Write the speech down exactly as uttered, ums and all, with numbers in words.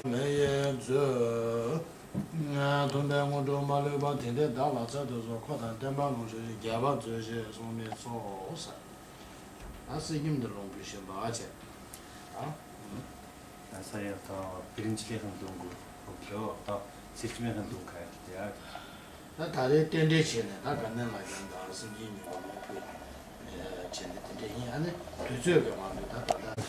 མེ་ཡི་མཛོད། མཐོང་བའི་དངོས་གྲུབ་མ་ལུས་པ། དེ་འདྲའི་བདག་ལ་སྩལ་དུ་གསོལ། འཁོར་དང་བསྟན་པ་ལོངས་སྤྱོད་ཅིང་། རྒྱལ་བ་མཛོད་ཅིག་གསུང་མི་ཚོགས་ཟེར། ད་གསེར་སྐྱེམས་འདི་ལོངས་སྤྱོད་བཞིན་པ་བྱས། ཨ། ད་ས་ཡ་ད་པིར་ཆི་ལེ་ཧན་དུང་གུ་ཧོ་ཁྱོ་ད་སེར་སྐྱེམས་ཧན་དུང་ཁ་ཡ་དེ་ཡ། ད་ད་རེས་རྟེན་འབྲེལ་བྱས་ནས་ད་དགའ་ལྡན་ལ་ཀྱང་ད་སེང་གེའི་མེ་ཏོག་མེ་ཕུལ་བྱས་ནས་དེ་འདྲ་ཡིན། ཨ་ནི་དུས་ཚོད་ཀྱི་དབང་གིས་ད་ད་ལྟ།